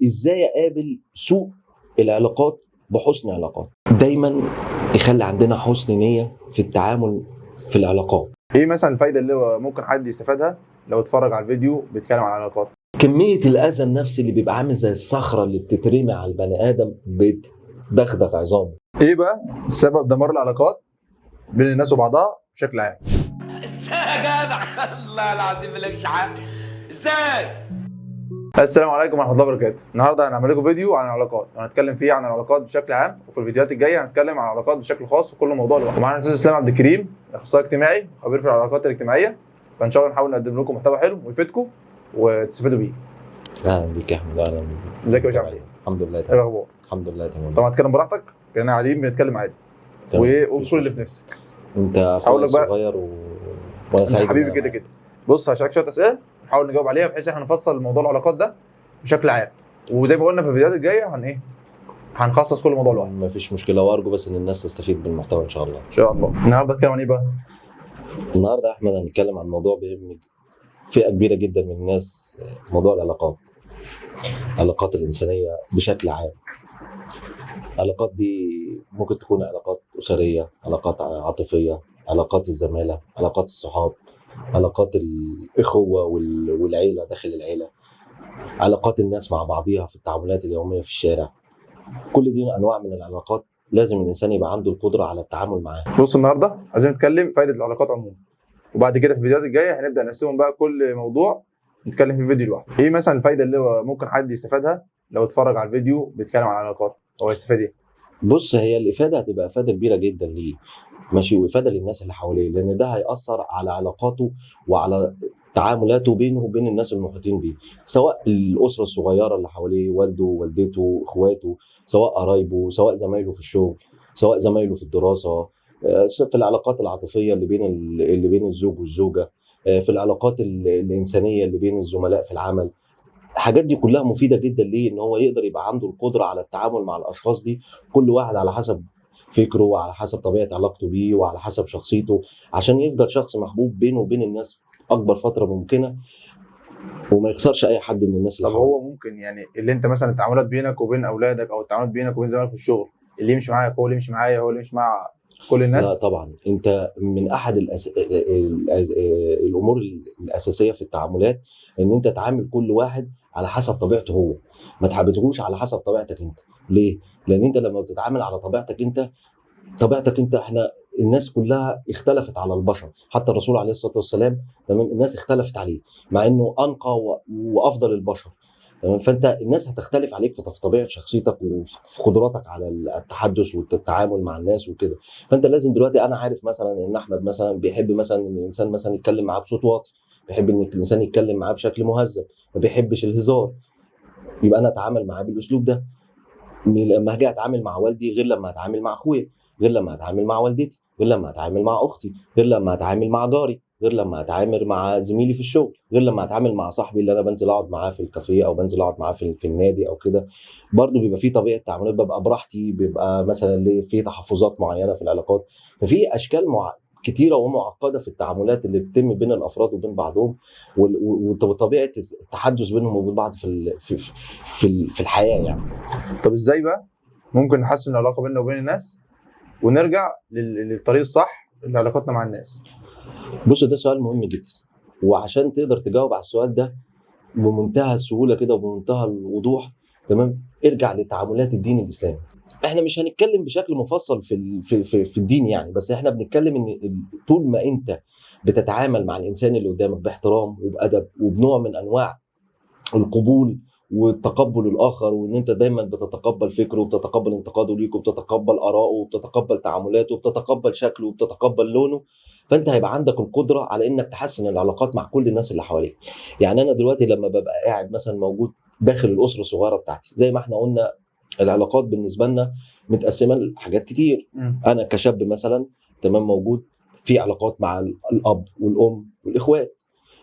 ازاي اقابل سوء العلاقات بحسن علاقات. دايما يخلي عندنا حسن نية في التعامل في العلاقات. ايه مثلا الفايدة اللي ممكن حد يستفادها لو اتفرج على الفيديو بيتكلم عن العلاقات؟ كمية الأذى النفسي اللي بيبقى عامل زي الصخرة اللي بتترمي على البني آدم بتدغدغ عظامه. ايه بقى سبب دمار العلاقات بين الناس وبعضها بشكل عام؟ ازاي يا جدع؟ الله العظيم مالكش حق، ازاي؟ السلام عليكم ورحمة الله وبركاته. النهارده هنعمل لكم فيديو عن العلاقات، وهنتكلم فيه عن العلاقات بشكل عام، وفي الفيديوهات الجاية هنتكلم عن العلاقات بشكل خاص وكل موضوع لوحده. ومعانا الاستاذ اسلام عبد الكريم، اخصائي اجتماعي وخبير في العلاقات الاجتماعية، فان شاء الله نحاول نقدم لكم محتوى حلو ويفيدكم وتستفيدوا بيه. أهلا بيك يا أحمد، أهلا بيك. ازيك يا باشا، عامل ايه؟ الحمد لله ايه تمام. الاخبار؟ الحمد لله تمام. طبعا اتكلم براحتك، كلنا قاعدين بنتكلم عادي. تمام. وقول اللي في نفسك. انت هقول اخويا لك بقى- الصغير وانا انت سعيد إن حبيبي أنا كده معاك. كده. بص، هسألك شوية اسئلة نحاول نجاوب عليها بحيث احنا نفصل موضوع العلاقات ده بشكل عام، وزي ما قلنا في الفيديوهات الجاية هن ايه هنخصص كل موضوع لوحده. مفيش مشكلة، وارجو بس ان الناس تستفيد بالمحتوى ان شاء الله. ان شاء الله. النهارده هنتكلم عن ايه بقى؟ النهارده يا احمد هنتكلم عن موضوع بيهم فئة كبيرة جدا من الناس، موضوع العلاقات، العلاقات الانسانية بشكل عام. العلاقات دي ممكن تكون علاقات اسرية، علاقات عاطفية، علاقات الزمالة، علاقات الصحاب، علاقات الاخوة والعيلة داخل العيلة، علاقات الناس مع بعضيها في التعاملات اليومية في الشارع. كل دي انواع من العلاقات لازم الانسان يبقى عنده القدرة على التعامل معاها. بص، النهارده عايزين نتكلم فايده العلاقات عموما، وبعد كده في الفيديوهات الجاية هنبدا نقسمهم بقى كل موضوع نتكلم في فيديو لوحده. ايه مثلا الفايدة اللي ممكن حد يستفادها لو اتفرج على الفيديو بيتكلم عن العلاقات؟ هو يستفاد ايه؟ بص، هي الافادة هتبقى افاده كبيرة جدا ليه، ماشي، وافاده للناس اللي حواليه، لان ده هيأثر على علاقاته وعلى تعاملاته بينه وبين الناس المحيطين بيه، سواء الاسرة الصغيرة اللي حواليه، والده ووالدته اخواته، سواء قرايبه، سواء زمايله في الشغل، سواء زمايله في الدراسة، في العلاقات العاطفية اللي بين الزوج والزوجة، في العلاقات الانسانية اللي بين الزملاء في العمل. الحاجات دي كلها مفيدة جدا ليه، ان هو يقدر يبقى عنده القدرة على التعامل مع الاشخاص دي، كل واحد على حسب فكرة وعلى حسب طبيعة علاقته بيه وعلى حسب شخصيته، عشان يفضل شخص محبوب بينه وبين الناس اكبر فترة ممكنة، وما يخسرش اي حد من الناس اللي طب حواليه. هو ممكن يعني اللي انت مثلا التعاملات بينك وبين اولادك او التعاملات بينك وبين زمايلك في الشغل، اللي يمشي معاك هو اللي يمشي معايا هو اللي يمشي مع كل الناس؟ لا طبعا، انت من احد الامور الاساسية في التعاملات ان انت تعامل كل واحد على حسب طبيعته هو، ما تعاملهوش على حسب طبيعتك انت. ليه؟ لان انت لما بتتعامل على طبيعتك انت، طبيعتك انت، احنا الناس كلها اختلفت على البشر، حتى الرسول عليه الصلاة والسلام، تمام، الناس اختلفت عليه مع انه انقى وافضل البشر، تمام. فانت الناس هتختلف عليك في طبيعة شخصيتك وفي قدراتك على التحدث والتعامل مع الناس وكده. فانت لازم دلوقتي، انا عارف مثلا ان احمد مثلا بيحب مثلا ان الانسان مثلا يتكلم معاه بصوت واطي، بيحب ان الانسان يتكلم معاه بشكل مهذب، ما بيحبش الهزار، يبقى انا اتعامل معاه بالاسلوب ده. لما هاجي اتعامل مع والدي غير لما اتعامل مع اخويا، غير لما اتعامل مع والدتي، غير لما اتعامل مع اختي، غير لما اتعامل مع جاري، غير لما اتعامل مع زميلي في الشغل، غير لما اتعامل مع صاحبي اللي انا بنزل اقعد معاه في الكافيه او بنزل اقعد معاه في النادي او كده. برضه بيبقى في طبيعة تعاملات، ببقى براحتي، بيبقى مثلا ليه في تحفظات معينة في العلاقات. ففي اشكال كتيرة ومعقدة في التعاملات اللي بتتم بين الافراد وبين بعضهم، وطبيعه التحدث بينهم وبين بعض في ال- في في في الحياة يعني. طب ازاي بقى ممكن نحسن العلاقة بيننا وبين الناس ونرجع للطريق الصح لعلاقتنا مع الناس؟ بص، ده سؤال مهم جدا، وعشان تقدر تجاوب على السؤال ده بمنتهى السهولة كده وبمنتهى الوضوح، تمام، ارجع لتعاملات الدين الاسلامي. احنا مش هنتكلم بشكل مفصل في ال- في في, في الدين يعني، بس احنا بنتكلم ان طول ما انت بتتعامل مع الانسان اللي قدامك باحترام وبادب وبنوع من انواع القبول والتقبل الاخر، وان انت دايما بتتقبل فكرة وبتتقبل انتقاده ليك وبتتقبل ارائه وبتتقبل تعاملاته وبتتقبل شكله وبتتقبل لونه، فانت هيبقى عندك القدرة على انك تحسن العلاقات مع كل الناس اللي حواليك. يعني انا دلوقتي لما ببقى قاعد مثلا موجود داخل الاسرة الصغيرة بتاعتي، زي ما احنا قلنا العلاقات بالنسبة لنا متقسمه لحاجات كتير. انا كشاب مثلا، تمام، موجود في علاقات مع الاب والام والاخوات.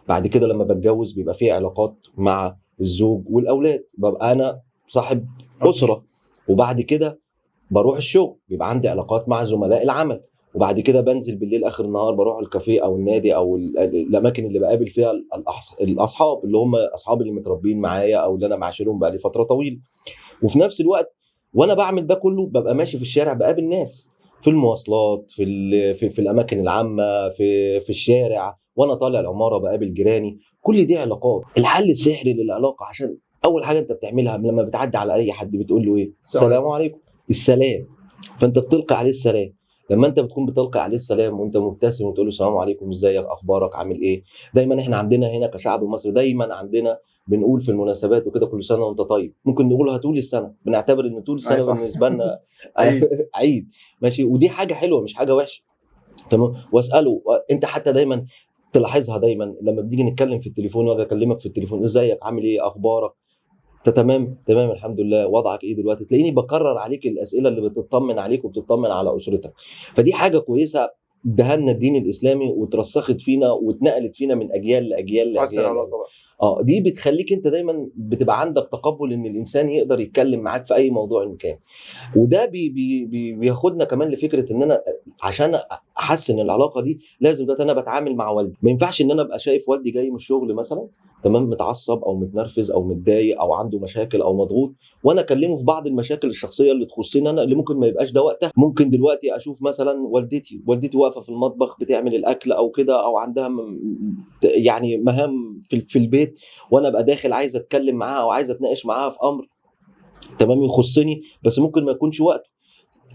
بعد كده لما بتجوز بيبقى في علاقات مع الزوج والاولاد، ببقى انا صاحب اسره. وبعد كده بروح الشغل بيبقى عندي علاقات مع زملاء العمل. وبعد كده بنزل بالليل اخر النهار بروح الكافيه او النادي او الاماكن اللي بقابل فيها الاصحاب اللي هم اصحابي اللي متربيين معايا او اللي انا معاشرهم بقالي فترة طويلة. وفي نفس الوقت وانا بعمل ده كله ببقى ماشي في الشارع بقابل ناس في المواصلات، في الاماكن العامة، في الشارع، وانا طالع العمارة بقابل جيراني. كل دي علاقات. الحل السحري للعلاقة، عشان اول حاجة انت بتعملها لما بتعدي على اي حد بتقول له ايه؟ السلام عليكم. السلام. فانت بتلقي عليه السلام. لما انت بتكون بتلقي عليه السلام وانت مبتسم وتقول له السلام عليكم، ازيك، اخبارك، عامل ايه؟ دايما احنا عندنا هنا كشعب مصري دايما عندنا بنقول في المناسبات وكده كل سنة وانت طيب، ممكن نقولها طول السنة، بنعتبر ان طول السنة بالنسبة لنا عيد، ماشي، ودي حاجة حلوة مش حاجة وحشة، تمام. واساله انت حتى دايما تلاحظها دايما لما بنيجي نتكلم في التليفون، واجي اكلمك في التليفون ازيك، عامل ايه، اخبارك، انت تمام؟ تمام الحمد لله، وضعك ايه دلوقتي؟ تلاقيني بكرر عليك الاسئلة اللي بتطمن عليك وبتطمن على اسرتك. فدي حاجة كويسة دهنا الدين الاسلامي وترسخت فينا واتنقلت فينا من اجيال لاجيال لاجيال. دي بتخليك انت دايما بتبقى عندك تقبل ان الانسان يقدر يتكلم معاك في اي موضوع كان. وده بي بي بي بياخدنا كمان لفكرة ان انا عشان احسن العلاقة دي لازم دلوقتي انا بتعامل مع والدي. ما ينفعش ان انا ابقى شايف والدي جاي من الشغل مثلا، تمام، متعصب او متنرفز او متضايق او عنده مشاكل او مضغوط، وانا اكلمه في بعض المشاكل الشخصية اللي تخصني انا اللي ممكن ما يبقاش ده وقتها. ممكن دلوقتي اشوف مثلا والدتي واقفة في المطبخ بتعمل الاكل او كده، او عندها يعني مهام في البيت، وانا ابقى داخل عايز اتكلم معاها او عايز اتناقش معاها في امر، تمام، يخصني، بس ممكن ما يكونش وقته.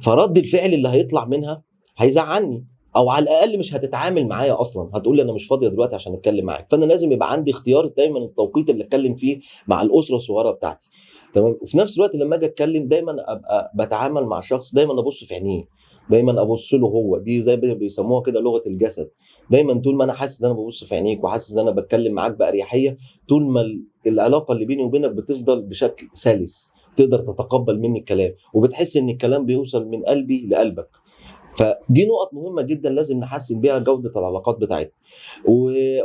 فرد الفعل اللي هيطلع منها هيزعلني، او على الاقل مش هتتعامل معايا اصلا، هتقول لي انا مش فاضية دلوقتي عشان اتكلم معاك. فانا لازم يبقى عندي اختيار دايما التوقيت اللي اتكلم فيه مع الاسرة الصغيرة بتاعتي، تمام. وفي نفس الوقت لما اجي اتكلم دايما ابقى بتعامل مع شخص دايما ابص في عينيه، دايما ابص له هو، دي زي ما بيسموها كده لغة الجسد. دايما طول ما انا حاسس ان انا ببص في عينيك وحاسس ان انا بتكلم معاك باريحية، طول ما العلاقة اللي بيني وبينك بتفضل بشكل سلس، تقدر تتقبل مني الكلام، وبتحس ان الكلام بيوصل من قلبي لقلبك. فدي نقط مهمة جدا لازم نحسن بيها جوده العلاقات بتاعتنا.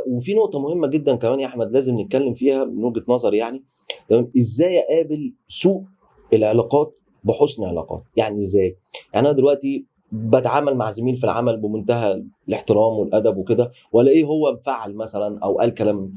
وفي نقطة مهمة جدا كمان يا احمد لازم نتكلم فيها من وجهه نظري، يعني تمام، ازاي اقابل سوء العلاقات بحسن علاقات؟ يعني ازاي؟ يعني انا دلوقتي بتعامل مع زميل في العمل بمنتهى الاحترام والادب وكده، ولا ايه هو انفعل مثلا او قال كلام،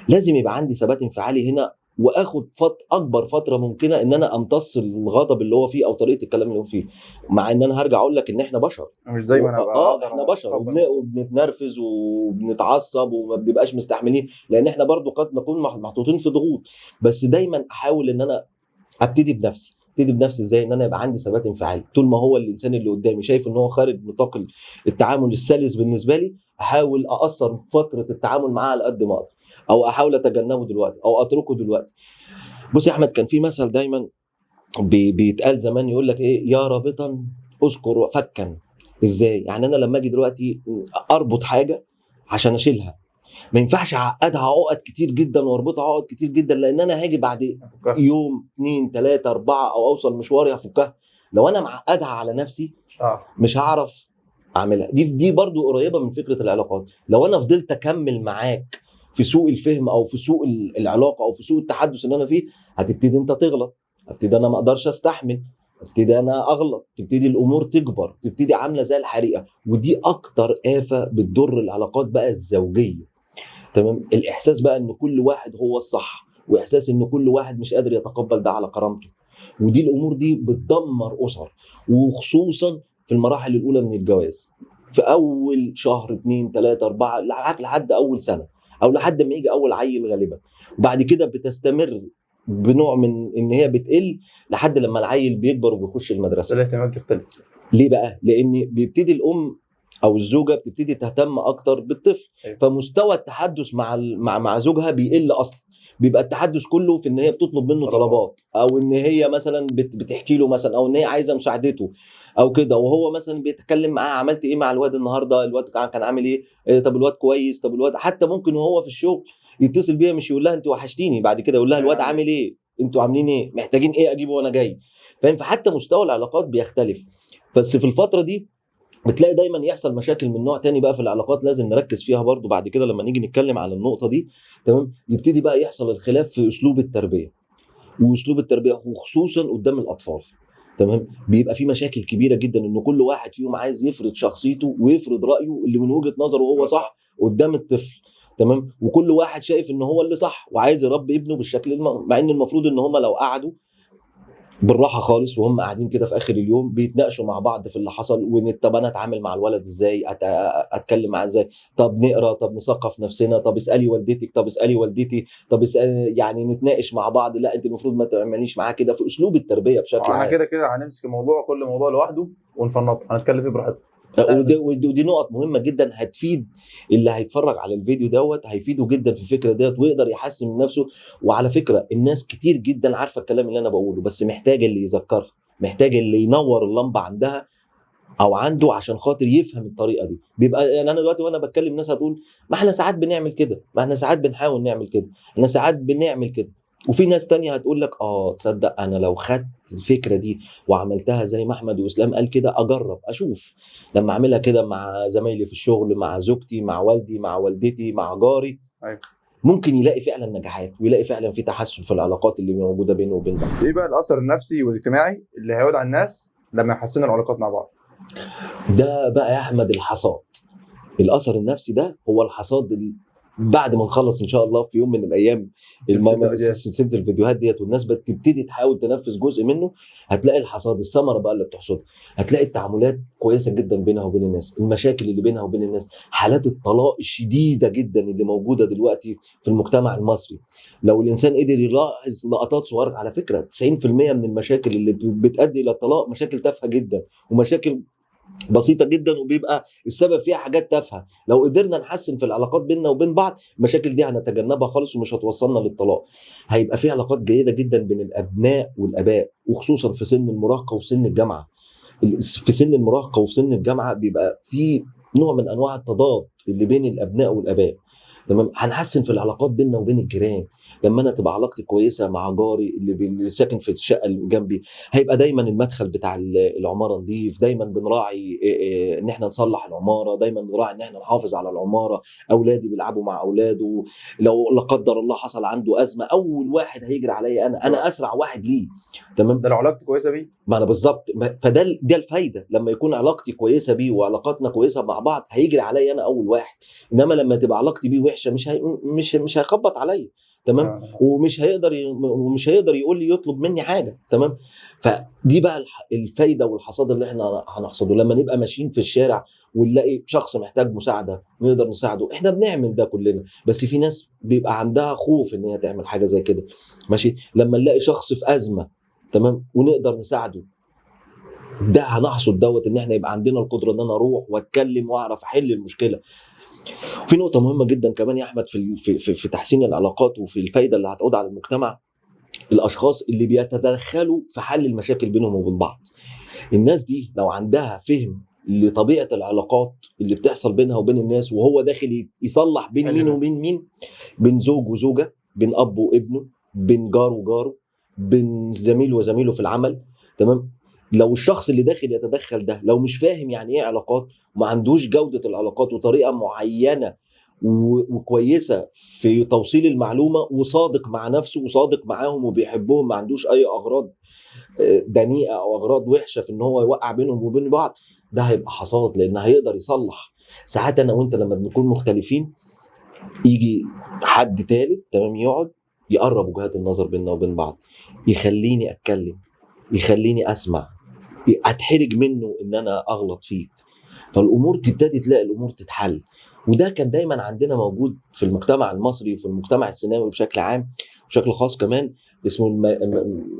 لازم يبقى عندي ثبات انفعالي هنا، واخد اكبر فترة ممكنة ان انا امتص الغضب اللي هو فيه او طريقه الكلام اللي هو فيه. مع ان انا هرجع اقول لك ان احنا بشر، مش دايما ابقى احنا بشر وبنتنرفز وبنتعصب وما بنبقاش مستحملين، لان احنا برضو قد نكون محطوطين في ضغوط. بس دايما احاول ان انا ابتدي بنفسي. ابتدي بنفسي ازاي؟ ان انا يبقى عندي ثبات انفعالي طول ما هو الانسان اللي قدامي شايف ان هو خارج نطاق التعامل السلس بالنسبة لي، احاول اقصر فترة التعامل معاه على قد ما اقدر، او احاول اتجنبه دلوقتي او اتركه دلوقتي. بص يا احمد، كان في مثل دايما بيتقال زمان يقول لك ايه؟ يا رابطا اذكر فكا. ازاي؟ يعني انا لما اجي دلوقتي اربط حاجة عشان اشيلها، ما ينفعش اعقدها عقد كتير جدا واربطها عقد كتير جدا، لان انا هاجي بعد يوم 2 3 4 او اوصل مشواري هفكها. لو انا معقدها على نفسي مش هعرف اعملها. دي برضو قريبه من فكرة العلاقات. لو انا فضلت اكمل معاك في سوء الفهم او في سوء العلاقة او في سوء التحدث اللي انا فيه، هتبتدي انت تغلط، هبتدي انا ما اقدرش استحمل، هبتدي انا اغلط، تبتدي الامور تكبر، تبتدي عامله زي الحريقه. ودي اكتر آفة بتضر العلاقات بقى الزوجية، تمام. الاحساس بقى ان كل واحد هو الصح، واحساس ان كل واحد مش قادر يتقبل ده على كرامته، ودي الامور دي بتدمر اسر، وخصوصا في المراحل الاولى من الجواز، في اول شهر 2 3 4 لحد اول سنة او لحد ما يجي اول عيل غالبا. وبعد كده بتستمر بنوع من ان هي بتقل لحد لما العيل بيكبر وبيخش المدرسة. الاهتمامات بتختلف. ليه بقى؟ لان بيبتدي الام او الزوجة بتبتدي تهتم اكتر بالطفل. أيوة. فمستوى التحدث مع زوجها بيقل اصلا، بيبقى التحدث كله في ان هي بتطلب منه طلبات، او ان هي مثلا بتحكي له مثلا، او ان هي عايزه مساعدته او كده، وهو مثلا بيتكلم معاها عملت ايه مع الواد النهارده، الواد كان عامل ايه، طب الواد كويس، طب الواد، حتى ممكن وهو في الشغل يتصل بيها مش يقول لها انت وحشتيني، بعد كده يقول لها الواد عامل ايه، انتوا عاملين ايه، محتاجين ايه اجيبه وانا جاي، فاهم؟ فحتى مستوى العلاقات بيختلف. بس في الفترة دي بتلاقي دايما يحصل مشاكل من نوع تاني بقى في العلاقات، لازم نركز فيها برضو بعد كده لما نيجي نتكلم على النقطة دي، تمام. يبتدي بقى يحصل الخلاف في اسلوب التربية، واسلوب التربية وخصوصا قدام الاطفال، تمام، بيبقى في مشاكل كبيرة جدا ان كل واحد فيهم عايز يفرض شخصيته ويفرض رايه اللي من وجهه نظره هو صح قدام الطفل. تمام، وكل واحد شايف ان هو اللي صح وعايز يربي ابنه بالشكل مع ان المفروض ان هم لو قعدوا بالراحة خالص وهم قاعدين كده في اخر اليوم بيتناقشوا مع بعض في اللي حصل، وان طب انا اتعامل مع الولد ازاي، اتكلم معاه ازاي، طب نقرا، طب نثقف نفسنا، طب اسالي والدتك، طب اسالي والدتي، طب اسالي، يعني نتناقش مع بعض، لا انت المفروض ما تعمليش معاه كده، في اسلوب التربية بشكل احنا عام. كده كده هنمسك الموضوع، كل موضوع لوحده ونفنطه، هنتكلم فيه براحتنا. ودي نقط مهمة جدا هتفيد اللي هيتفرج على الفيديو دوت، هيفيده جدا في الفكرة ديت ويقدر يحسن من نفسه. وعلى فكرة الناس كتير جدا عارفه الكلام اللي انا بقوله، بس محتاجه اللي يذكرها، محتاجه اللي ينور اللمبة عندها او عنده عشان خاطر يفهم الطريقة دي. بيبقى يعني انا دلوقتي وانا بتكلم الناس هتقول ما احنا ساعات بنعمل كده، ما احنا ساعات بنحاول نعمل كده، احنا ساعات بنعمل كده. وفي ناس تانية هتقول لك تصدق انا لو خدت الفكرة دي وعملتها زي ما احمد واسلام قال كده، اجرب اشوف لما اعملها كده مع زمايلي في الشغل، مع زوجتي، مع والدي، مع والدتي، مع جاري، أيوة. ممكن يلاقي فعلا نجاحات ويلاقي فعلا في تحسن في العلاقات اللي موجودة بينه وبين بعض. ايه بقى الاثر النفسي والاجتماعي اللي هيعود على الناس لما يحسنوا العلاقات مع بعض؟ ده بقى يا احمد الحصاد. الاثر النفسي ده هو الحصاد بعد ما نخلص ان شاء الله في يوم من الايام سلسلة الفيديوهات ديت والناس بتبتدي تحاول تنفذ جزء منه، هتلاقي الحصاد، الثمرة بقى اللي بتحصدها، هتلاقي التعاملات كويسة جدا بينها وبين الناس، المشاكل اللي بينها وبين الناس، حالات الطلاق الشديدة جدا اللي موجودة دلوقتي في المجتمع المصري. لو الانسان قدر يلاحظ لقطات صغيرة، على فكرة 90% من المشاكل اللي بتؤدي الى الطلاق مشاكل تافهة جدا ومشاكل بسيطة جدا، وبيبقى السبب فيها حاجات تافهة. لو قدرنا نحسن في العلاقات بيننا وبين بعض، المشاكل دي هنتجنبها خالص ومش هتوصلنا للطلاق. هيبقى في علاقات جيدة جدا بين الابناء والاباء، وخصوصا في سن المراهقة وفي سن الجامعة. في سن المراهقة وفي سن الجامعة بيبقى في نوع من انواع التضاد اللي بين الابناء والاباء. تمام، هنحسن في العلاقات بيننا وبين الجيران. لما انا تبقى علاقتي كويسة مع جاري اللي ساكن في الشقة اللي جنبي، هيبقى دايما المدخل بتاع العمارة نظيف، دايما بنراعي ان احنا نصلح العمارة، دايما بنراعي ان احنا نحافظ على العمارة. اولادي بيلعبوا مع اولاده، لو لا قدر الله حصل عنده ازمة، اول واحد هيجري عليا انا اسرع واحد ليه. تمام، ده لو علاقتي كويسة بيه. ما انا بالظبط، فده ده الفايدة، لما يكون علاقتي كويسة بيه وعلاقاتنا كويسة مع بعض هيجري عليا انا اول واحد. انما لما تبقى علاقتي بيه وحشة مش هيخبط عليا. تمام، ومش هيقدر يقول لي يطلب مني حاجة. تمام، فدي بقى الفايدة والحصاد اللي احنا هنحصده. لما نبقى ماشيين في الشارع ونلاقي شخص محتاج مساعدة نقدر نساعده، احنا بنعمل ده كلنا، بس في ناس بيبقى عندها خوف ان هي تعمل حاجة زي كده. ماشي، لما نلاقي شخص في ازمة، تمام، ونقدر نساعده، ده هنحصد دوت، ان احنا يبقى عندنا القدرة ان انا اروح واتكلم واعرف احل المشكلة. في نقطة مهمة جدا كمان يا أحمد في في في تحسين العلاقات وفي الفايدة اللي هتعود على المجتمع، الأشخاص اللي بيتدخلوا في حل المشاكل بينهم وبين بعض. الناس دي لو عندها فهم لطبيعة العلاقات اللي بتحصل بينها وبين الناس، وهو داخل يصلح بين مين وبين مين، بين زوج وزوجة، بين أب وابنه، بين جار وجاره، بين زميل وزميله في العمل. تمام، لو الشخص اللي داخل يتدخل ده لو مش فاهم يعني ايه علاقات، وما عندوش جودة العلاقات وطريقة معينة وكويسة في توصيل المعلومة، وصادق مع نفسه وصادق معاهم وبيحبهم، ما عندوش أي أغراض دنيئة أو أغراض وحشة في إن هو يوقع بينهم وبين بعض، ده هيبقى حصاد، لأن هيقدر يصلح. ساعات أنا وأنت لما بنكون مختلفين يجي حد تالت، تمام، يقعد يقرب وجهات النظر بيننا وبين بعض، يخليني أتكلم، يخليني أسمع، اتحرج منه ان انا اغلط فيك، فالامور تبتدي تلاقي الامور تتحل. وده كان دايما عندنا موجود في المجتمع المصري وفي المجتمع السيناوي بشكل عام وبشكل خاص كمان، اسمه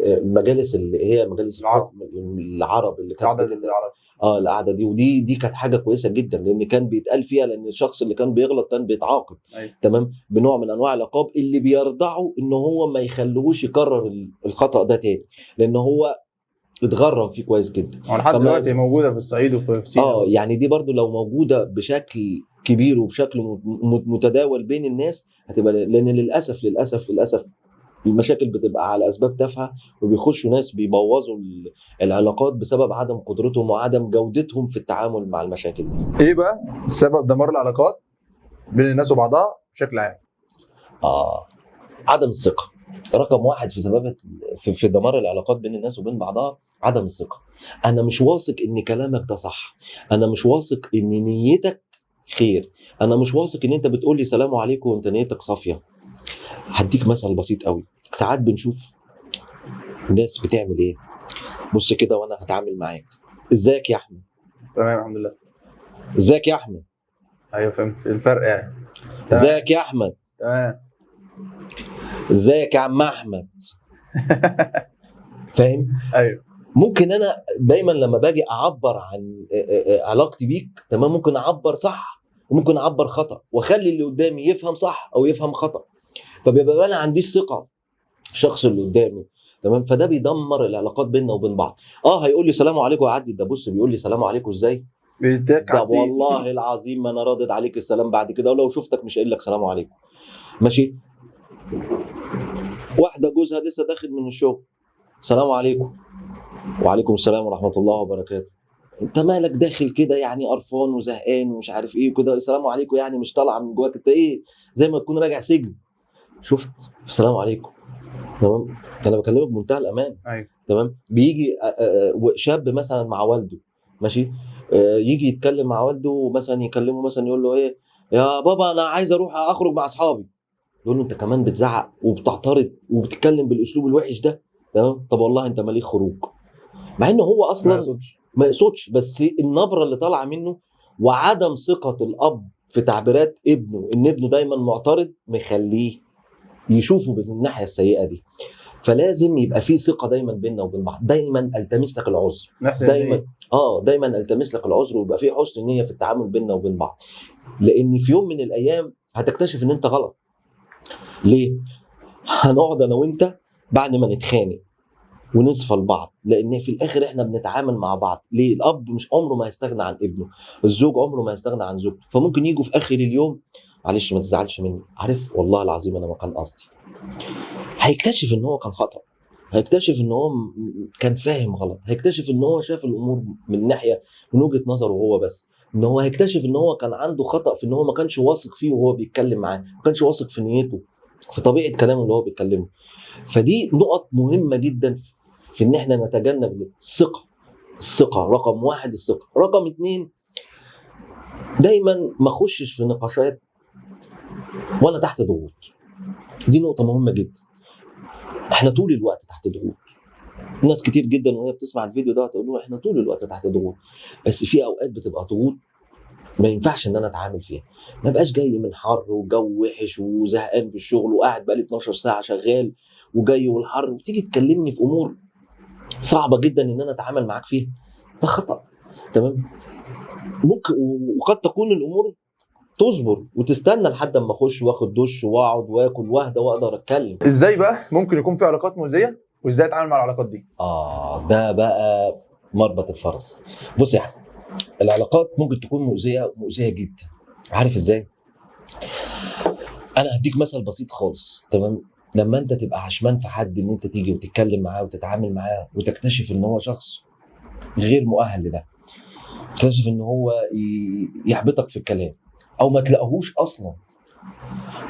المجالس اللي هي مجالس الحكم العرب اللي كانت العرب. القعدة دي، ودي كانت حاجة كويسة جدا، لان كان بيتقال فيها، لان الشخص اللي كان بيغلط كان بيتعاقب. أيوة. تمام، بنوع من انواع العقاب اللي بيرضعه ان هو ما يخليهوش يكرر الخطا ده تاني، لان هو اتغرم فيه كويس جدا. لحد دلوقتي موجودة في الصعيد وفي سينا. يعني دي برضو لو موجودة بشكل كبير وبشكل متداول بين الناس هتبقى، لان للاسف للاسف للاسف المشاكل بتبقى على اسباب تافهة، وبيخشوا ناس بيبوظوا العلاقات بسبب عدم قدرتهم وعدم جودتهم في التعامل مع المشاكل دي. ايه بقى سبب دمار العلاقات بين الناس وبعضها بشكل عام؟ عدم الثقة. رقم واحد في سبب في دمار العلاقات بين الناس وبين بعضها عدم الثقة. انا مش واثق ان كلامك ده صح، انا مش واثق ان نيتك خير، انا مش واثق ان انت بتقول لي سلام عليكم وانت نيتك صافية. هديك مثل بسيط قوي. ساعات بنشوف ناس بتعمل ايه، بص كده وانا هتعامل معاك. ازيك يا احمد؟ تمام الحمد لله. ازيك يا احمد؟ ايوه فهمت الفرق يعني. ازيك يا احمد؟ تمام. ازيك يا عم احمد؟ فاهم؟ ايوه. ممكن انا دايما لما باجي اعبر عن علاقتي بيك، تمام، ممكن اعبر صح وممكن اعبر خطا، واخلي اللي قدامي يفهم صح او يفهم خطا، فبيبقى انا عنديش ثقة في الشخص اللي قدامي، تمام. فده بيدمر العلاقات بيننا وبين بعض. هيقول لي سلام عليكم ويعدي، ده بص بيقول لي سلام عليكم ازاي؟ بيديك طب والله العظيم ما انا راضد عليك السلام بعد كده، ولو شفتك مش قايل لك سلام عليكم. ماشي. واحدة جوزها لسه داخل من الشغل، سلام عليكم. وعليكم السلام ورحمة الله وبركاته. انت مالك داخل كده يعني قرفان وزهقان ومش عارف ايه وكده، السلام عليكم يعني مش طالعه من جواك، انت ايه زي ما تكون راجع سجن. شفت؟ السلام عليكم. تمام، انا بكلمك بمنتهى الامان. ايوه تمام. بيجي شاب مثلا مع والده، ماشي، يجي يتكلم مع والده مثلا، يكلمه مثلا يقول له ايه يا بابا انا عايز اروح اخرج مع اصحابي. يقول له انت كمان بتزعق وبتعترض وبتتكلم بالاسلوب الوحش ده، تمام، طب والله انت ماليك خروج. مع انه هو اصلا ما يقصدش، بس النبرة اللي طالعه منه وعدم ثقة الاب في تعبيرات ابنه، ان ابنه دايما معترض، مخليه يشوفه بالناحيه السيئة دي. فلازم يبقى في ثقة دايما بيننا وبين بعض، دايما التمس لك العذر، دايما دايما التمس لك العذر، ويبقى في حسن نيه في التعامل بيننا وبين بعض. لان في يوم من الايام هتكتشف ان انت غلط. ليه؟ هنقعد انا وانت بعد ما نتخانق ونصفى لبعض، لان في الاخر احنا بنتعامل مع بعض. ليه؟ الاب مش عمره ما هيستغنى عن ابنه، الزوج عمره ما هيستغنى عن زوجته، فممكن يجوا في اخر اليوم معلش ما تزعلش مني، عارف والله العظيم انا ما كان قصدي. هيكتشف ان هو كان خطأ، هيكتشف ان هو كان فاهم غلط، هيكتشف ان هو شاف الامور من ناحية من وجهه نظره هو بس، ان هو هيكتشف ان هو كان عنده خطأ في ان هو ما كانش واثق فيه وهو بيتكلم معاه، ما كانش واثق في نيته، في طبيعة كلامه اللي هو بيتكلمه. فدي نقط مهمة جدا في ان احنا نتجنب الثقة. الثقة رقم واحد، الثقة رقم اتنين، دايما ما اخشش في نقاشات وانا تحت ضغوط. دي نقطة مهمة جدا. احنا طول الوقت تحت ضغوط. ناس كتير جدا وهي بتسمع الفيديو ده هتقول احنا طول الوقت تحت ضغوط، بس في اوقات بتبقى ضغوط ما ينفعش ان انا اتعامل فيها. ما بقاش جاي من حر وجو وحش وزهقان في الشغل وقاعد بقالي 12 ساعة شغال وجاي والحر، وتيجي تكلمني في امور صعبة جدا ان انا اتعامل معاك فيها، ده خطأ. تمام. ممكن وقد تكون الامور تصبر وتستنى لحد اما اخش واخد دش واقعد واكل واهدى واقدر اتكلم. ازاي بقى ممكن يكون في علاقات مؤذية وازاي اتعامل مع العلاقات دي؟ ده بقى مربط الفرس. بص يا احمد، العلاقات ممكن تكون مؤذية، مؤذية جدا. عارف ازاي؟ انا هديك مثل بسيط خالص، تمام. لما انت تبقى عشمان في حد ان انت تيجي وتتكلم معاه وتتعامل معاه، وتكتشف ان هو شخص غير مؤهل لده، تكتشف ان هو يحبطك في الكلام، او ما تلاقيهوش اصلا،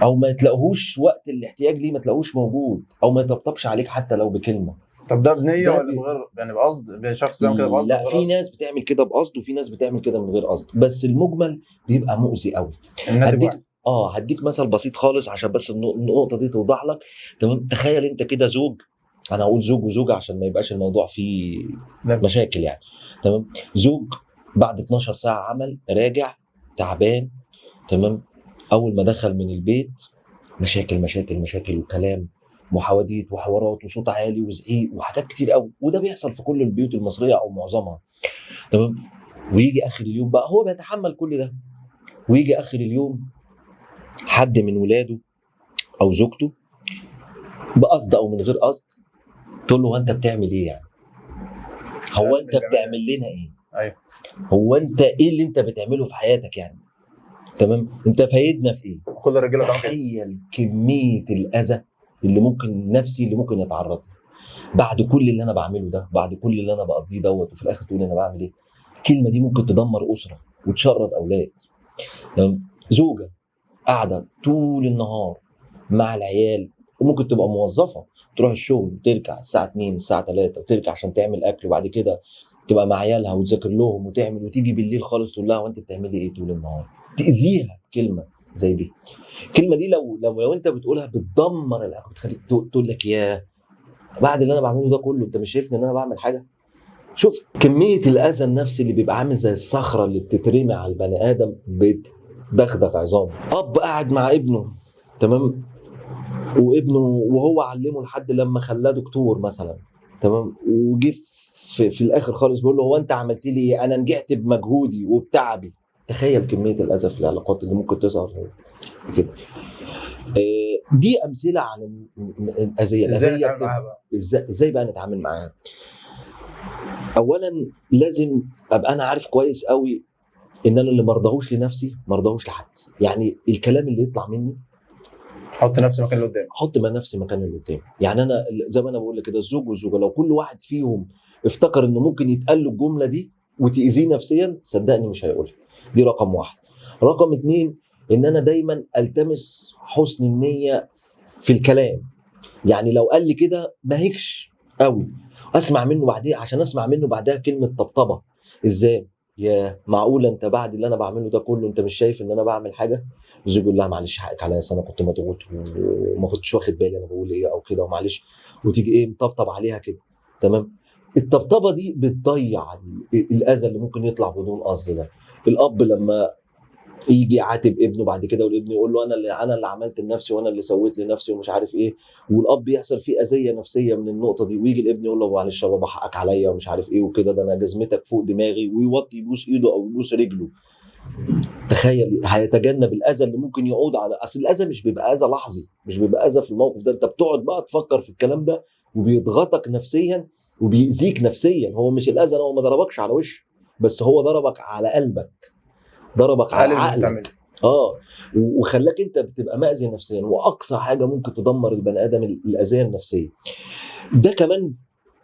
او ما تلاقيهوش وقت الاحتياج ليه ما تلاقوش موجود، او ما يطبطبش عليك حتى لو بكلمه. طب ده بنيه ولا من غير يعني بقصد؟ شخص بيعمل كده بقصد؟ لا، في ناس بتعمل كده بقصد وفي ناس بتعمل كده من غير قصد، بس المجمل بيبقى مؤذي قوي. هديك مثل بسيط خالص عشان بس النقطة دي توضح لك. تمام. تخيل انت كده زوج، انا هقول زوج وزوجه عشان ما يبقاش الموضوع فيه مشاكل يعني. تمام. زوج بعد 12 ساعة عمل راجع تعبان، تمام، اول ما دخل من البيت مشاكل مشاكل مشاكل وكلام وحواديت وحوارات وصوت عالي وزعيق وحاجات كتير قوي، وده بيحصل في كل البيوت المصرية او معظمها. تمام. ويجي اخر اليوم بقى هو بيتحمل كل ده، ويجي اخر اليوم حد من ولاده او زوجته بقصد او من غير قصد تقول له هو انت بتعمل ايه يعني؟ هو انت بتعمل لنا ايه؟ ايوه، هو انت ايه اللي انت بتعمله في حياتك يعني؟ تمام، انت فايدنا في ايه؟ كل الرجالة بتعمل كده. تخيل كمية الاذى اللي ممكن نفسي اللي ممكن يتعرض له بعد كل اللي انا بعمله ده، بعد كل اللي انا بقضيه دوت، وفي الاخر تقول انا بعمل ايه؟ الكلمة دي ممكن تدمر اسره وتشرد اولاد. تمام. زوجه قاعدة طول النهار مع العيال، وممكن تبقى موظفة تروح الشغل وترجع الساعة 2 الساعة 3 وترجع عشان تعمل اكل، وبعد كده تبقى مع عيالها وتذاكر لهم وتعمل، وتيجي بالليل خالص تقول لها وانت بتعملي ايه طول النهار؟ تاذيها بكلمه زي دي. الكلمة دي لو لو لو انت بتقولها بتدمر العلاقة، بتخليك تقول لك يا بعد اللي انا بعمله ده كله انت مش شايفني ان انا بعمل حاجة؟ شوف كمية الاذى النفسي اللي بيبقى عامل زي الصخرة اللي بتترمي على البني ادم، بتدغدغ عظامه. اب قاعد مع ابنه، تمام، وابنه وهو علمه لحد لما خلاه دكتور مثلا، تمام، وجه في الاخر خالص بيقول له هو انت عملت لي ايه؟ انا نجحت بمجهودي وبتعبي. تخيل كمية الاذى في العلاقات اللي ممكن تظهر كده. دي امثلة على الاذية. ازاي نتعامل معاها بقى؟ ازاي بقى نتعامل معاها؟ اولا لازم ابقى انا عارف كويس قوي ان انا اللي مرضهوش لنفسي مرضهوش لحد. يعني الكلام اللي يطلع مني حط نفسي مكان اللي قدامي، حط ما نفسي مكان اللي قدامي. يعني انا زي ما انا بقول لك كده، الزوج والزوجة لو كل واحد فيهم افتكر انه ممكن يتقال له الجملة دي وتاذيه نفسيا، صدقني مش هيقولها. دي رقم واحد. رقم اتنين، ان انا دايما التمس حسن النية في الكلام. يعني لو قال لي كده ما هيكش قوي، اسمع منه بعديه، عشان اسمع منه بعدها كلمة طبطبة. ازاي؟ يا معقولة انت بعد اللي انا بعمله ده كله انت مش شايف ان انا بعمل حاجة؟ الزوج يقول لها معلش حقك عليا، انا كنت مضغوط وما كنتش واخد بالي انا بقول ايه او كده، ومعلش، وتيجي ايه مطبطب عليها كده، تمام. الطبطبه دي بتضيع الاذى اللي ممكن يطلع بدون قصد ده. الاب لما يجي يعاتب ابنه بعد كده، والابن يقول له انا اللي عملت لنفسي وانا اللي سويت لنفسي ومش عارف ايه، والاب يحصل فيه اذيه نفسية من النقطة دي، ويجي الابن يقول له معلش يا بابا حقك عليا ومش عارف ايه وكده، ده انا جزمتك فوق دماغي، ويوطي يبوس ايده او يبوس رجله. تخيل هيتجنب الاذى اللي ممكن يعود على، اصل الاذى مش بيبقى اذى لحظي، مش بيبقى اذى في الموقف ده، انت بتقعد بقى تفكر في الكلام ده وبيضغطك نفسيا وبيأذيك نفسيا. هو مش الاذى، هو ما ضربكش على وشك، بس هو ضربك على قلبك، ضربك على عقلك، وخلاك انت بتبقى مأذي نفسيا. واقصى حاجة ممكن تدمر البني ادم الاذية النفسية. ده كمان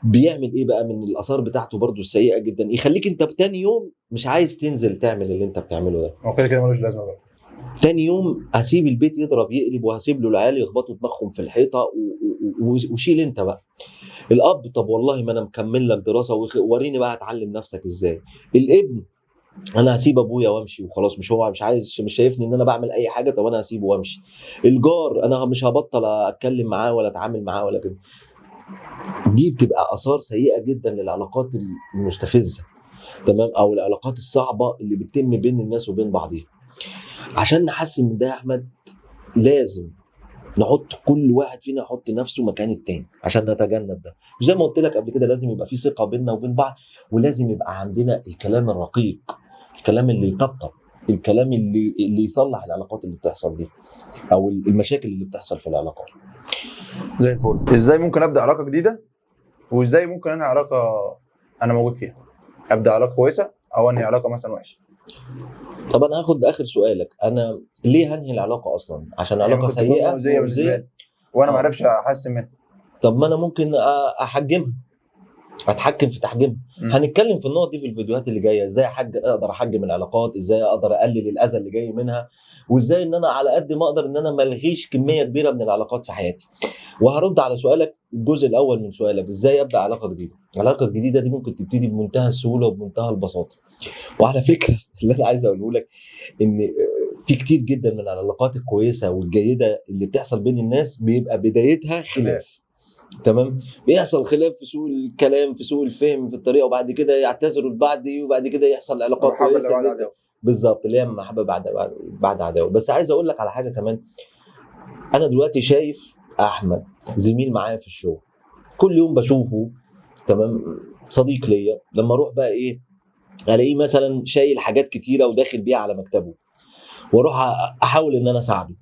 بيعمل ايه بقى من الاثار بتاعته برضو السيئة جدا، يخليك انت بتاني يوم مش عايز تنزل تعمل اللي انت بتعمله ده، هو كده كده ملوش لازمه بقى. تاني يوم هسيب البيت يضرب يقلب، وهسيب له العيال يخبطوا دماغهم في الحيطة، وشيل انت بقى. الاب طب والله ما انا مكمل لك دراسة، وريني بقى هتعلم نفسك ازاي. الابن انا هسيب ابويا وامشي وخلاص، مش هو مش عايز، مش شايفني ان انا بعمل اي حاجة، طب انا هسيبه وامشي. الجار انا مش هبطل اتكلم معاه ولا اتعامل معاه ولا كده. دي بتبقى اثار سيئه جدا للعلاقات المستفزه، تمام، او العلاقات الصعبة اللي بتتم بين الناس وبين بعضيها. عشان نحسن من ده يا احمد لازم نحط كل واحد فينا يحط نفسه مكان التاني عشان نتجنب ده. وزي ما قلت لك قبل كده لازم يبقى في ثقة بيننا وبين بعض، ولازم يبقى عندنا الكلام الرقيق، الكلام اللي يطبطب، الكلام اللي يصلح العلاقات اللي بتحصل دي او المشاكل اللي بتحصل في العلاقات. زي الفل. ازاي ممكن ابدا علاقة جديدة، وازاي ممكن انهي علاقة انا موجود فيها؟ ابدا علاقة كويسة او انهي علاقة مثلا وحشة؟ طب انا هاخد اخر سؤالك، انا ليه هنهي العلاقة اصلا؟ عشان علاقة يعني سيئه مؤذية بالنسبة لي وانا ما اعرفش احسن منها. طب ما انا ممكن احجمها، اتحكم في تحجيمها. هنتكلم في النقط دي في الفيديوهات اللي جاية، ازاي اقدر احجم العلاقات، ازاي اقدر اقلل الاذى اللي جاي منها، وازاي ان انا على قد ما اقدر ان انا ما الغيش كمية كبيرة من العلاقات في حياتي. وهرد على سؤالك، الجزء الاول من سؤالك، ازاي ابدا علاقة جديدة. العلاقة الجديدة دي ممكن تبتدي بمنتهى السهولة وبمنتهى البساطة. وعلى فكرة اللي انا عايز اقوله لك ان في كتير جدا من العلاقات الكويسة والجيده اللي بتحصل بين الناس بيبقى بدايتها خلاف، تمام، بيحصل خلاف في سوء الكلام، في سوء الفهم، في الطريقة، وبعد كده يعتذروا لبعض، وبعد كده يحصل علاقات كويسة جدا. بالظبط، اللي هي محبة بعد عداوة. بس عايز اقول لك على حاجة كمان، انا دلوقتي شايف احمد زميل معايا في الشغل، كل يوم بشوفه، تمام، صديق ليا، لما اروح بقى ايه الاقيه مثلا شايل حاجات كتيرة وداخل بيها على مكتبه، واروح احاول ان انا اساعده،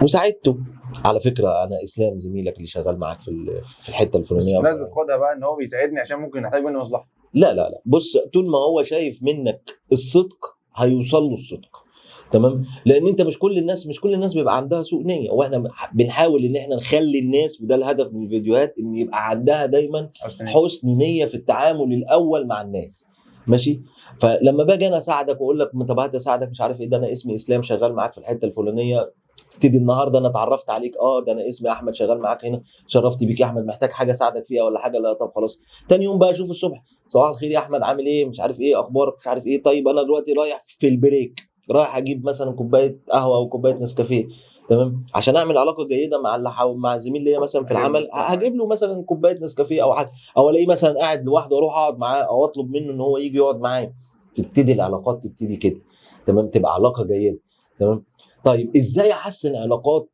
وساعدته. على فكرة انا اسلام زميلك اللي شغال معاك في الحتة الفلانية. الناس بتاخدها بقى ان هو بيساعدني عشان ممكن يحتاج مني مصلحة. لا لا لا، بص، طول ما هو شايف منك الصدق هيوصل له الصدق، تمام، لان انت مش كل الناس بيبقى عندها سوء نيه، واحنا بنحاول ان احنا نخلي الناس، وده الهدف من الفيديوهات، ان يبقى عندها دايما حسن نيه في التعامل الاول مع الناس، ماشي. فلما باجي انا اساعدك واقول لك ما طب هات اساعدك مش عارف ايه، ده انا اسمي اسلام شغال معاك في الحتة الفلانية، ابتدي النهارده انا اتعرفت عليك، ده انا اسمي احمد شغال معاك هنا، شرفت بيك يا احمد، محتاج حاجة اساعدك فيها ولا حاجة؟ لا طب خلاص. تاني يوم بقى اشوف الصبح، صباح الخير يا احمد، عامل ايه، مش عارف ايه، اخبارك، مش عارف ايه. طيب انا دلوقتي رايح في ال break، رايح اجيب مثلا كوباية قهوة او كوباية نسكافيه، تمام، عشان اعمل علاقة جيدة مع اللي مع زميل ليا مثلا في العمل، هجيب له مثلا كوباية نسكافيه او حاجة، او الاقيه مثلا قاعد لوحده اروح اقعد معاه، او اطلب منه ان هو يجي يقعد معايا. تبتدي العلاقات تبتدي كده، تمام، تبقى علاقة جيدة. تمام. طيب ازاي احسن علاقات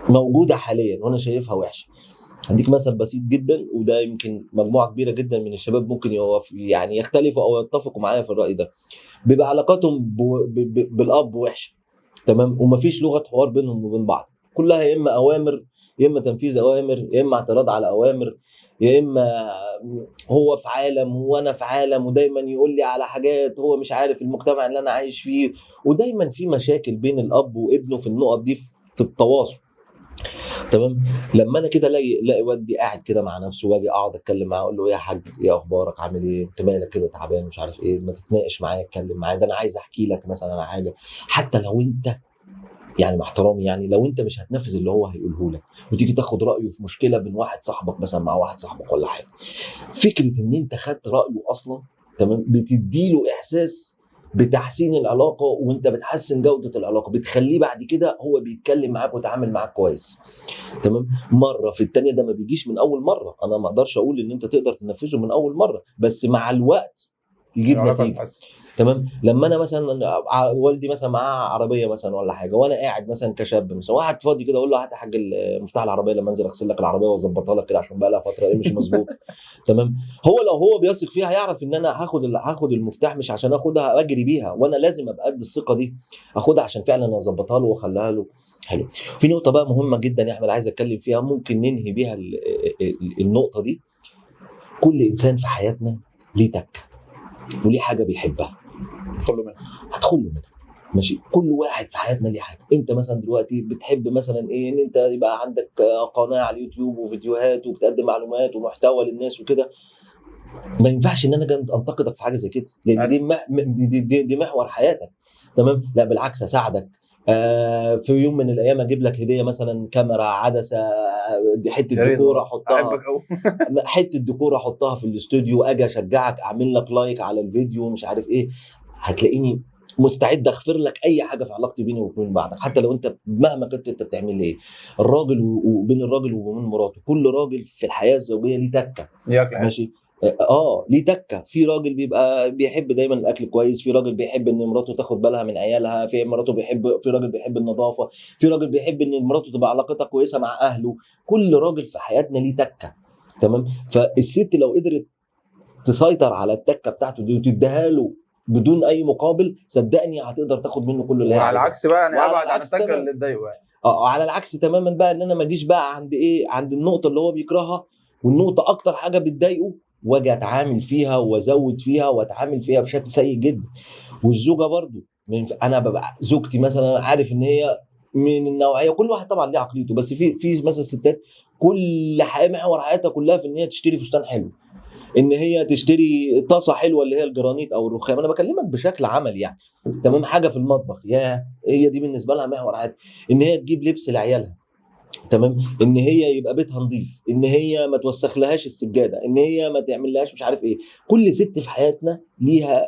موجودة حاليا وانا شايفها وحشة؟ هديك مثل بسيط جدا، وده يمكن مجموعة كبيرة جدا من الشباب ممكن يعني يختلفوا او يتفقوا معايا في الراي ده. بيبقى علاقاتهم بالاب وحشة، تمام، ومفيش لغة حوار بينهم وبين بعض، كلها يا اما اوامر، يا اما تنفيذ اوامر، يا اما اعتراض على اوامر، يا اما هو في عالم وانا في عالم، ودايما يقول لي على حاجات هو مش عارف المجتمع اللي انا عايش فيه، ودايما في مشاكل بين الاب وابنه في النقط دي في التواصل. تمام. لما انا كده الاقي والدي قاعد كده مع نفسه، واجي اقعد اتكلم معاه، اقول له يا حاج ايه اخبارك، عامل ايه، انت مالك كده تعبان، مش عارف ايه، ما تتناقش معايا، اتكلم معايا، ده انا عايز احكي لك مثلا على حاجة. حتى لو انت يعني مع احترامي، يعني لو انت مش هتنفذ اللي هو هيقوله لك، وتيجي تاخد رايه في مشكلة بين واحد صاحبك مثلا مع واحد صاحبك ولا حاجة، فكرة ان انت خدت رايه اصلا، تمام، بتديله احساس بتحسين العلاقة، وانت بتحسن جوده العلاقة، بتخليه بعد كده هو بيتكلم معاك ويتعامل معاك كويس. تمام. مرة في الثانية، ده ما بيجيش من اول مرة، انا ما اقدرش اقول ان انت تقدر تنفذه من اول مرة، بس مع الوقت يجيب نتيجة. تمام. لما انا مثلا والدي مثلا معاه عربية مثلا ولا حاجة، وانا قاعد مثلا كشاب مثلا واحد فاضي كده، اقول له هات يا حاج مفتاح العربية لما انزل اغسل لك العربية واظبطها لك كده، عشان بقى لها فترة ايه مش مظبوط. تمام. هو لو هو بيثق فيها هيعرف ان انا هاخد المفتاح، مش عشان اخدها اجري بيها، وانا لازم ابقى قد الثقة دي، اخدها عشان فعلا اظبطها له واخليها له حلو. في نقطة بقى مهمة جدا يا احمد عايز اتكلم فيها، ممكن ننهي بيها النقطة دي. كل انسان في حياتنا ليه تكه وليه حاجة بيحبها، هتدخل له منها. ماشي. كل واحد في حياتنا ليه حاجة. انت مثلا دلوقتي بتحب مثلا ايه، ان انت يبقى عندك قناة على اليوتيوب وفيديوهات وبتقدم معلومات ومحتوى للناس وكده. ما ينفعش ان انا انتقدك في حاجة زي كده، لان دي دي محور حياتك. تمام. لا بالعكس، اساعدك. في يوم من الايام اجيب لك هديه، مثلا كاميرا، عدسة، دي حتة ديكور احطها، حتة ديكور احطها في الاستوديو، اجي اشجعك، اعمل لك like على الفيديو، مش عارف ايه. هتلاقيني مستعد اغفر لك اي حاجة في علاقتي بيني وبين بعضك، حتى لو انت مهما كنت انت بتعمل لي ايه. الراجل وبين الراجل وبين مراته، كل راجل في الحياة الزوجية ليه تكه، ماشي، ليه تكه. في راجل بيبقى بيحب دايما الاكل كويس، في راجل بيحب ان مراته تاخد بالها من عيالها، في مراته بيحب، في راجل بيحب النظافة، في راجل بيحب ان مراته تبقى علاقتها كويسة مع اهله. كل راجل في حياتنا ليه تكه. تمام. فالست لو قدرت تسيطر على التكه بتاعته دي وتديها له بدون اي مقابل، صدقني هتقدر تاخد منه كل اللي هي وعلى العكس بقى، يعني ابعد عن التكه اللي تضايقه يعني. على العكس تماما بقى، ان انا ما اجيش بقى عند ايه، عند النقطة اللي هو بيكرهها والنقطة اكتر حاجة بتضايقه، واجي اتعامل فيها وازود فيها واتعامل فيها بشكل سيء جدا. والزوجة برضو، انا ببقى زوجتي مثلا عارف ان هي من النوعية، كل واحد طبعا ليه عقليته، بس في مثلا ستات كل محور حياتها كلها في ان هي تشتري فستان حلو، ان هي تشتري طاسه حلوة اللي هي الجرانيت او الرخام، انا بكلمك بشكل عملي يعني. تمام. حاجة في المطبخ، يا هي دي بالنسبة لها محور حياتها، ان هي تجيب لبس لعيالها، تمام، ان هي يبقى بيتها نظيف، ان هي ما توسخ لهاش السجادة، ان هي ما تعمل لهاش مش عارف ايه. كل ست في حياتنا ليها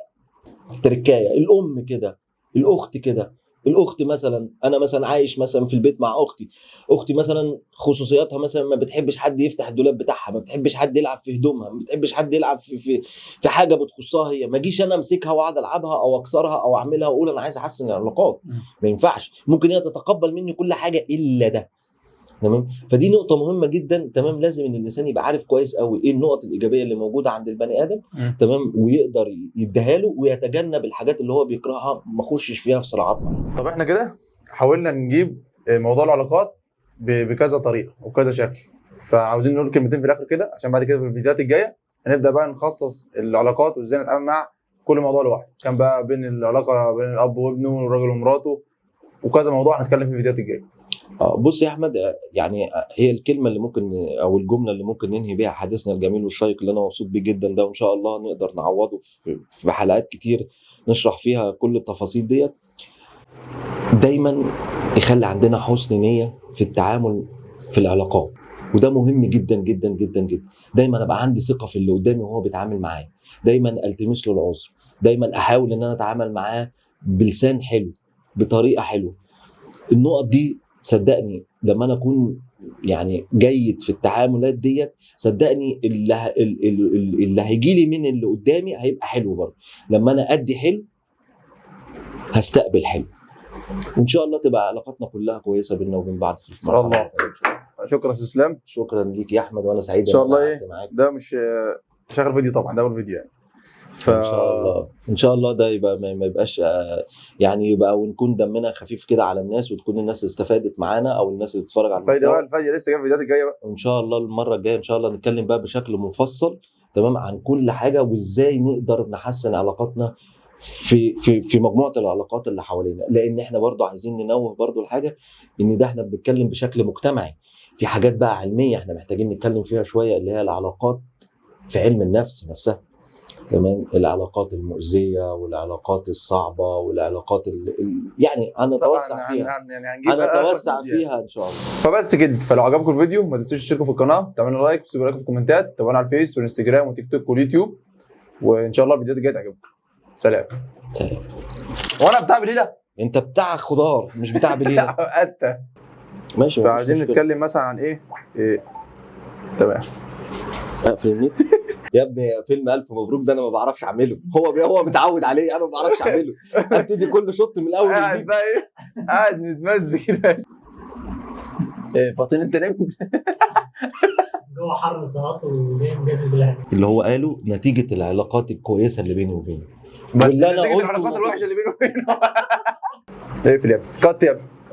تركايه، الام كده، الاخت كده. الاخت مثلا، انا مثلا عايش مثلا في البيت مع اختي، اختي مثلا خصوصياتها مثلا ما بتحبش حد يفتح الدولاب بتاعها، ما بتحبش حد يلعب في هدومها، ما بتحبش حد يلعب في في حاجة بتخصها هي. ما اجيش انا امسكها واقعد العبها او اكسرها او اعملها واقول انا عايز احسن العلاقات، ما ينفعش. ممكن هي تتقبل مني كل حاجة الا ده. تمام. فدي نقطة مهمة جدا. تمام. لازم ان الانسان يبقى عارف كويس قوي ايه النقط الايجابية اللي موجودة عند البني ادم. تمام. ويقدر يديها له ويتجنب الحاجات اللي هو بيكرهها، ما اخشش فيها في صراعات معاه. طب احنا كده حاولنا نجيب موضوع العلاقات بكذا طريقة وكذا شكل، فعاوزين نقول كلمتين في الاخر كده، عشان بعد كده في الفيديوهات الجاية هنبدأ بقى نخصص العلاقات وازاي نتعامل مع كل موضوع لوحده، كان بقى بين العلاقة بين الاب وابنه والراجل ومراته وكذا موضوع هنتكلم في الفيديوهات الجاية. بص يا احمد، يعني هي الكلمة اللي ممكن او الجملة اللي ممكن ننهي بيها حديثنا الجميل والشيق اللي انا مبسوط بيه جدا ده، وان شاء الله نقدر نعوضه في حلقات كتير نشرح فيها كل التفاصيل ديت. دايما يخلي عندنا حسن نيه في التعامل في العلاقات، وده مهم جدا جدا جدا جدا. دايما ابقى عندي ثقة في اللي قدامي وهو بيتعامل معايا، دايما التمس له العذر، دايما احاول ان انا اتعامل معاه بلسان حلو، بطريقة حلوة. النقط دي صدقني لما انا اكون يعني جيد في التعاملات ديت، صدقني اللي هيجي لي من اللي قدامي هيبقى حلو برضه. لما انا ادي حلو هستقبل حلو، وان شاء الله تبقى علاقاتنا كلها كويسة بينا وبين بعض في ان شاء الله. المرحلة. شكرا استاذ اسلام. شكرا ليك يا احمد، وانا سعيد ان شاء إن أنا الله. قعدت ايه معاك. ده مش اخر فيديو طبعا، ده اول فيديو يعني. ان شاء الله، ان شاء الله ده يبقى ما يبقاش يعني يبقى ونكون دمنا خفيف كده على الناس، وتكون الناس استفادت معانا او الناس اللي بتتفرج على الفايدة بقى، المحتوى. الفايدة لسه جاية في الفيديوهات الجاية بقى. وان شاء الله المرة الجاية ان شاء الله نتكلم بقى بشكل مفصل، تمام، عن كل حاجة وازاي نقدر نحسن علاقاتنا في مجموعة العلاقات اللي حوالينا، لان احنا برضو عايزين ننوه برضو الحاجة ان ده احنا بنتكلم بشكل مجتمعي، في حاجات بقى علمية احنا محتاجين نتكلم فيها شوية، اللي هي العلاقات في علم النفس نفسها، تمام، العلاقات المؤذية والعلاقات الصعبة والعلاقات يعني هنتوسع طبعا فيها، يعني هنجيب بقى آخر هنتوسع فيديو يعني. فيها ان شاء الله. فبس كده، فلو عجبكم الفيديو ما تنسوش تشتركوا في القناة، تعملوا like وتسيبوا like في الكومنتات، تابعونا على الفيس والانستجرام وتيك توك واليوتيوب، وان شاء الله الفيديوهات الجاية تعجبكم. سلام. سلام. وانا بتاع بليلة. انت بتاع خضار مش بتاع بليلة. انت ماشي، مفيش فعايزين مشكلة. نتكلم مثلا عن ايه؟ إيه؟ تمام. اقفل النت يا ابني. فيلم الف مبروك ده انا ما بعرفش اعمله، هو متعود عليه، انا ما بعرفش اعمله. ابتدي كل شوط من الاول قاعد وجديد. بقى ايه؟ قاعد متمزج كده. ايه فاطين انت نمت؟ جو حر وزهقت وجاي مجهز كل حاجة. اللي هو قاله نتيجة العلاقات الكويسة اللي بيني وبينه بس واللي أنا نتيجة قلته العلاقات نتيجة- الوحشة اللي بينه وبينه. اقفل يا ابني، cut يا ابني.